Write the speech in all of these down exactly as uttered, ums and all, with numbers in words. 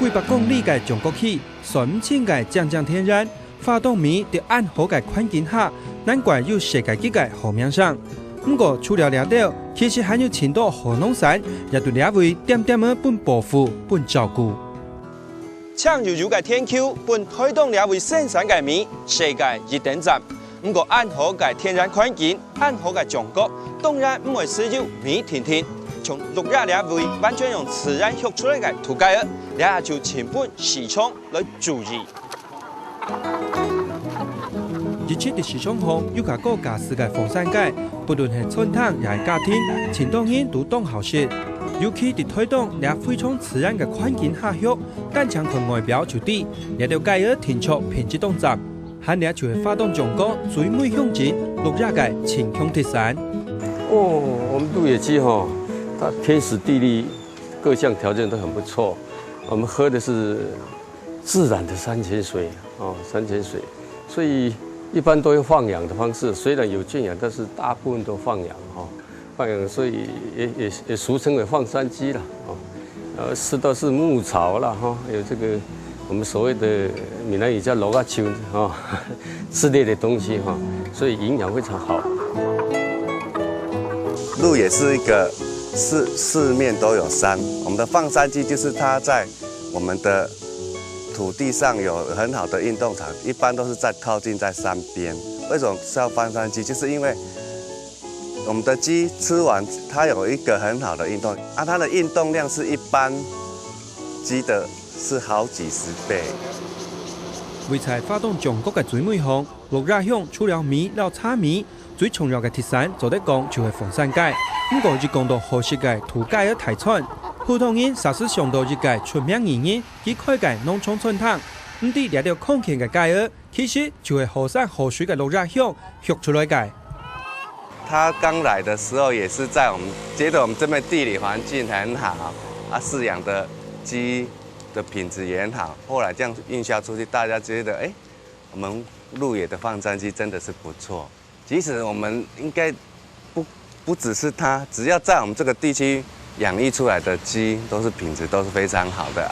一百公里个中國起，算毋盡个靚靚田園，花東米在恁好个環境下，難怪有世界級个好名聲。毋過，除了這兜，其實還有盡多好農產，也對這位恬恬仔分保護、分照顧。 淨悠悠个田坵，分臺東這位聖山个米世界一等讚。毋過，恁好个天然環境，恁好个中國，當然毋會只有米定定。像鹿野這位完全用自然畜出來个土雞仔，這就盡分市場來注意。一直在市場項有較高價值个鳳山雞，不論係餐廳也係家庭，盡多人都當好食。尤其在臺東這非常自然个環境下畜， 單淨看外表就知，這兜雞仔定著品質當讚。還這就係花東中國最尾鄉鎮鹿野个清香特產。哦，我們鹿野雞吼，它天時地利各項條件都很不錯。我們喝的是自然的山泉水哦，山泉水，所以一般都用放養的方式，雖然有圈養，但是大部分都放養哦。 放養，所以也，也，也俗稱為放山雞啦，哦。呃，吃的是牧草啦，哈，還有這個我們所謂的閩南語叫鹿仔樹，哈，之類的東西，哈，所以營養非常好。鹿野是一個四，四面都有山，我們的放山雞就是它在我們的土地上有很好的運動場，一般都是在靠近在山邊。為什麼叫放山雞？就是因為 我們的雞吃完，牠有一個很好的運動，啊，牠的運動量是一般雞的是好幾十倍。位在花東縱谷个最尾項，鹿野鄉除了米摎茶米，最重要个特產做得講就係鳳山雞。毋過一講到好食个土雞仔大餐，普通人煞斯想到一個出名藝人佢開个農場餐廳，毋知這兜康健个雞仔 其實就係好山好水个鹿野鄉畜出來个。牠剛來的時候也是在我們，覺得我們這邊地理環境很好，啊，飼養的雞的品質也很好，後來這樣運銷出去，大家覺得，欸，我們鹿野的放山雞真的是不錯。其實我們應該不，不只是牠，只要在我們這個地區養育出來的雞，都是品質都是非常好的。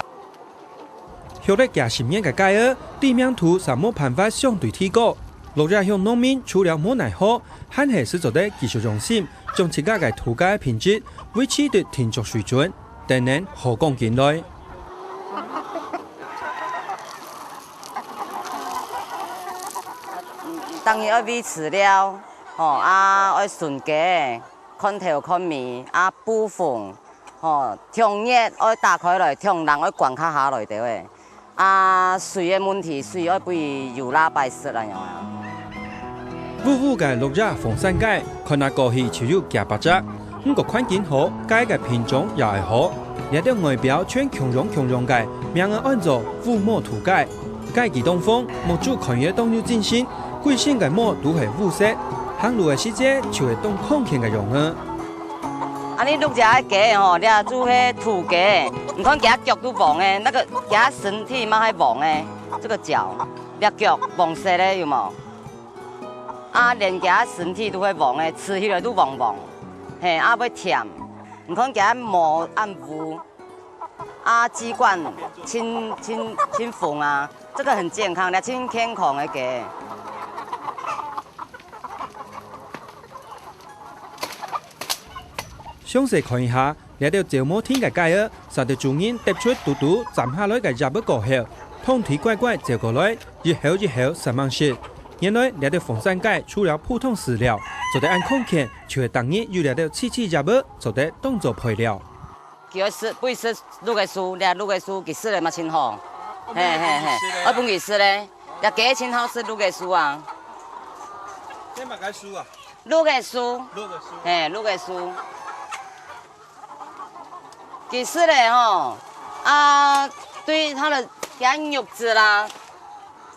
畜了幾十年个雞仔，知名度煞無辦法相對提高。鹿野鄉農民除了無奈何，還係斯做得繼續用心，將自家个土雞品質維持在定著水準，等等好講緊來。當然愛維持了，吼，啊，愛巡雞，看頭看尾，啊，補風， 吼，當熱愛打開來，當冷愛關較下來兜仔。啊，水个問題，水愛分佢游罅擺食恁樣啊。烏烏个鹿野鳳山雞，看啊過去就有幾百隻，毋過環境好，雞个品種也會好。這兜外表全共樣共樣个，名仔安做烏毛土雞。雞鰭當方，目珠看了當有精神，歸身个毛都係烏色，行路个時節就會當康健个樣仔。 恁呢鹿野个雞吼，這就係土雞，你看厥腳都黃个，那個厥身體嘛還黃个，這個腳，這腳黃色个有無？啊，連厥身體都會黃个，食起來都黃黃，嘿，啊會甜。你看厥毛恁烏，啊，雞冠盡，盡，盡紅啊，這個很健康，這盡健康个雞。 詳細看一下，這兜走無停个雞仔，煞得主人踏出堵堵斬下來个葉仔過後，通體乖乖走過來，一口一口煞猛食。原來這兜鳳山雞除了普通飼料，做得恁康健，就係逐日有這兜細細葉仔，做得當做配料。佢愛食，分佢食綠个素，這綠个素佢食了嘛盡好。嘿，嘿，嘿，愛分佢食咧。這雞盡好食綠个素啊。這麼个素啊？ 綠个素。綠个素。嘿，綠个素。其實咧吼，啊，對它的，厥肉質啦，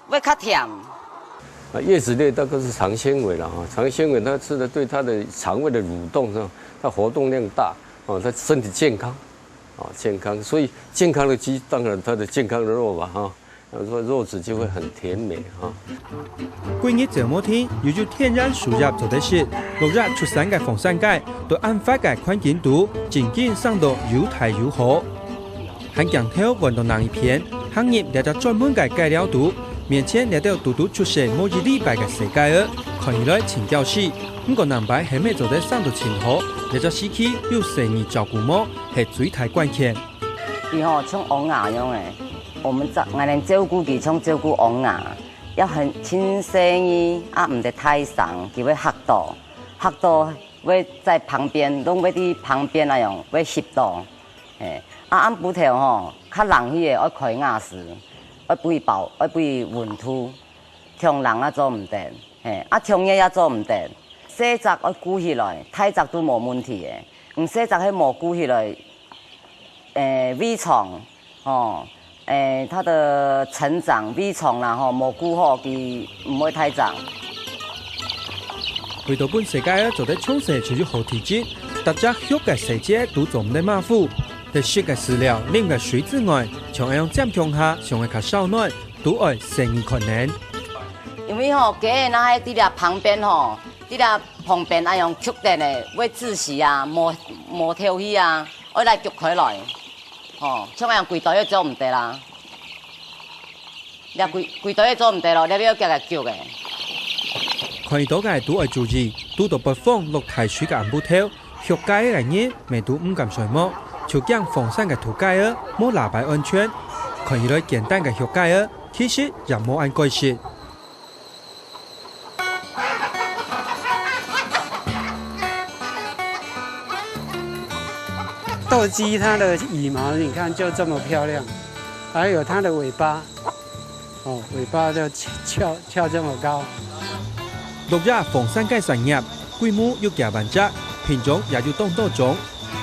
會較甜。啊，葉子類大概是腸纖維了哈，腸纖維它吃的對它的腸胃的蠕動上，它活動量大，哦，它身體健康，哦，健康，所以健康的雞，當然它的健康的肉嘛，哈。 肉，肉質就會很甜美哈。歸日走無停，又有天然樹葉做得食，鹿野出產个鳳山雞，在恁闊个環境肚，正經生到又大又好。還鏡頭換到另一片，行入這隻專門个雞寮肚，面前這兜拄拄出世無一禮拜个細雞仔，看起來真嬌氣。毋過，另擺係毋係做得生到真好，這隻時期有細人照顧無，係最大關鍵。佢吼像嬰兒樣誒，𠊎等照顧佢像照顧嬰兒，要很輕細義，啊毋得太生，佢會嚇到，嚇到會在旁邊，攏會在旁邊那樣會翕到。 嘿，啊暗晡頭吼，較冷去个愛開瓦斯，愛分佢保，愛分佢溫度，傷冷也做毋得，嘿，啊傷熱也做毋得。細隻愛顧起來，大隻都無問題个。嗯，細隻係無顧起來，誒，胃腸，吼，誒，佢个成長胃腸啦，吼，無顧好，佢毋會大隻。為到分細雞仔做得從細就有好體質，逐隻畜个細節都做毋得馬虎。 係食个飼料、啉个水之外，像恁樣尖共下，想愛較燒暖，都愛細義看等。因為吼，雞仔若係在這旁邊吼，在這旁邊恁樣畜等个，會窒息啊，無無透氣啊，愛來逐開來。吼，像恁樣歸堆仔做毋得啦。 這歸歸堆仔做毋得咯，這愛逐个逐个。看得到个都愛注意，堵到發風落大水个暗晡頭，畜雞个人乜都毋敢睡目，就驚荒山个土雞仔無拉擺安全。看起來簡單个畜雞仔，其實也無恁該食。 鬥雞它的羽毛，你看就這麼漂亮，還有它的尾巴，哦，尾巴就翹翹翹這麼高。鹿野荒山雞產業，規模有幾萬隻，品種也有當多種。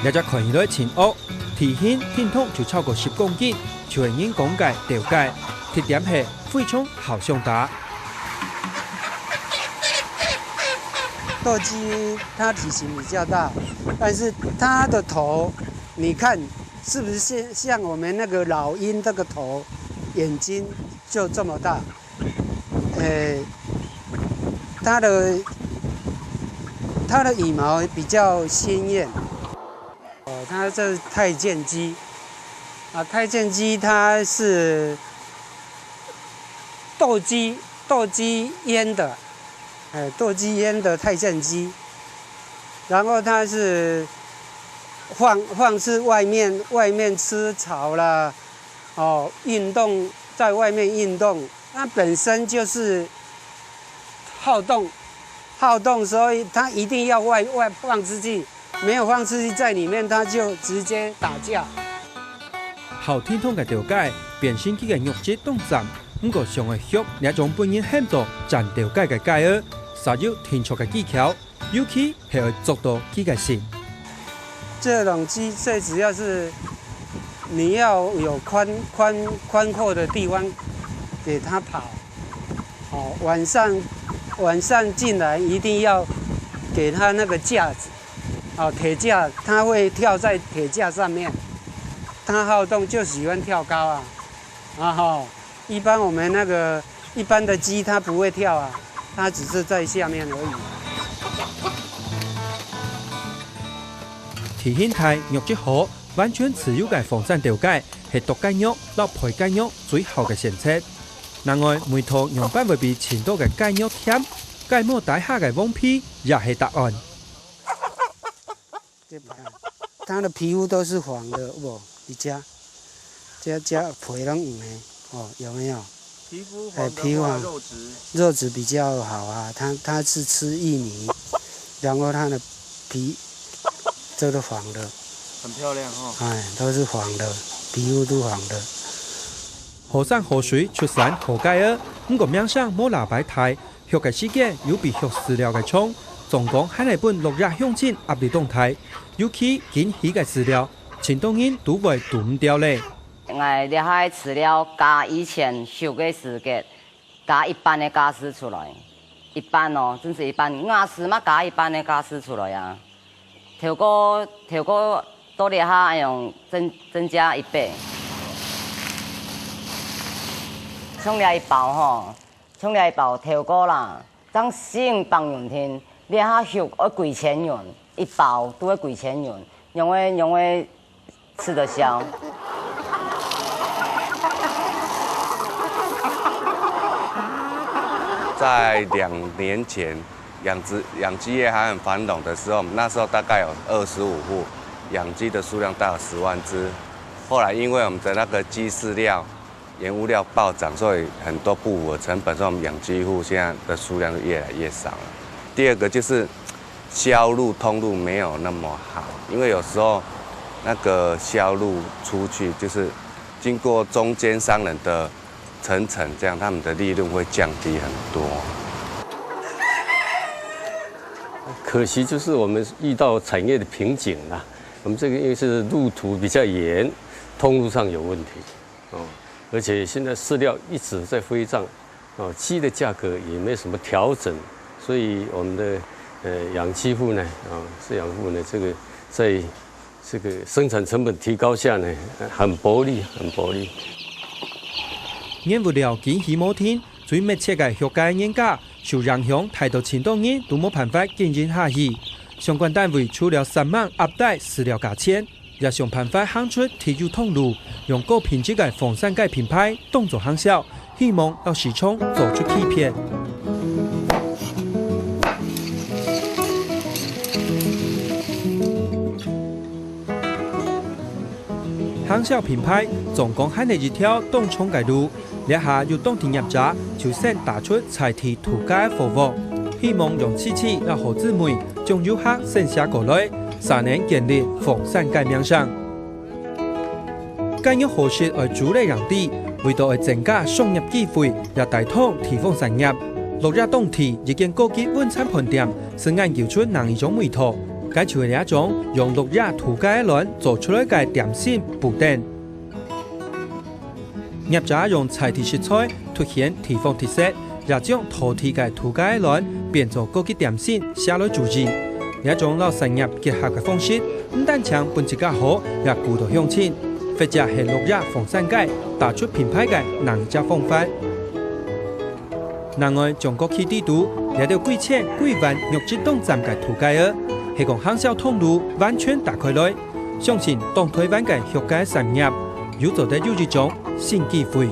這隻看起來真惡，體型定動就超過十公斤，就係人講个鬥雞，特點係非常好相打。 鬥雞它體型比較大，但是它的頭，你看是不是像像我們那個老鷹這個頭，眼睛就這麼大？誒，它的它的羽毛比較鮮豔。 哦，它這是太監雞。啊，太監雞它是鬥雞，鬥雞閹的，哎，鬥雞閹的太監雞。然後它是放放置外面，外面吃草啦，哦，運動，在外面運動，它本身就是好動，好動，所以它一定要外外放出去，沒有放出去在裡面，它就直接打架。好聽筒个鬥雞，變成佢个肉質當讚，毋過想愛畜這種分人喊做戰鬥雞个雞仔，煞有定著个技巧。 尤其係愛捉到佢个心。這種雞最主要是你要有寬寬寬闊的地方給牠跑，哦，晚上晚上進來一定要給牠那個架子，哦，鐵架，牠會跳在鐵架上面，牠好動就喜歡跳高啊，然後一般我們那個一般的雞牠不會跳啊，牠只是在下面而已。體型大、肉質好、完全自由个荒山鬥雞，係剁雞肉摎焙雞肉最好个選擇。另外，味道仰般會比盡多个雞肉甜？雞毛底下个黃皮也係答案。 這不看，牠的皮膚都是黃的，有無？你家，這這皮攏黃的，哦，有沒有？皮膚黃的話，哎，皮膚黃，肉質，肉質比較好啊。牠牠是吃玉米，然後牠的皮這都黃的，很漂亮哦。哎，都是黃的，皮膚都黃的。好山好水出產好雞仔，毋過名聲無拉擺大， 畜个時間又比畜飼料个長，總共還係分鹿野鄉親壓力當大，尤其緊起个飼料，盡多人都會堵毋牢咧。𠊎這下飼料加以前畜个時節，加一半个價數出來，一半哦，真係一半，瓦斯嘛加一半个價數出來啊。頭過頭過到這下恁樣增增加一倍。像這一包吼， 像這一包頭過啦，正四五百銀定，這下畜愛幾千銀，一包都愛幾千銀，仰會仰會食得消？在两年前，养殖养鸡业还很繁荣的时候，那时候大概有二十五户，养鸡的数量大概有十万只。后来因为我们的那个鸡饲料、原物料暴涨，所以很多不符合成本，所以我们养鸡户现在的数量是越来越少了。第二个就是销路通路没有那么好，因为有时候那个销路出去就是经过中间商人的层层，这样他们的利润会降低很多。可惜就是我们遇到产业的瓶颈啦。我们这个因为是路途比较远，通路上有问题哦，而且现在饲料一直在飞涨哦，鸡的价格也没什么调整，所以我们的呃养鸡户呢啊饲养户呢这个在这个生产成本提高下呢，很薄利，很薄利。原物料金鱼毛店最密切个畜雞个原价，受影响，大多千多人都无办法经营下去。相关单位除了煞猛压低飼料价钱，也想办法行出特有通路，用高品质个放散雞品牌当做行销，希望让市场做出区别。 行銷品牌總共還係一條當長个路，這下有當地業者就先打出在地土雞个火鑊，希望用七七摎好姊妹將遊客先吸過來，才能建立放散雞名聲。雞肉好食愛煮來養殖，為著愛增加商業機會，也帶動地方產業。鹿野當地一間高級晚餐飯店 是研究出另一種味道，該就係這種用鹿野土雞卵做出來个點心布丁。業者用在地食材凸顯地方特色，也將道地个土雞卵變做高級點心寫來注意。這種摎產業結合个方式，毋單淨分自家好，也顧到鄉親，或者係鹿野放散雞打出品牌个另一隻方法。 另外，中國企業裡肚這兜幾千、幾萬肉質當讚个土雞仔，係講行銷通路完全打開來，相信當台灣个畜雞產業又做得有一種新機會。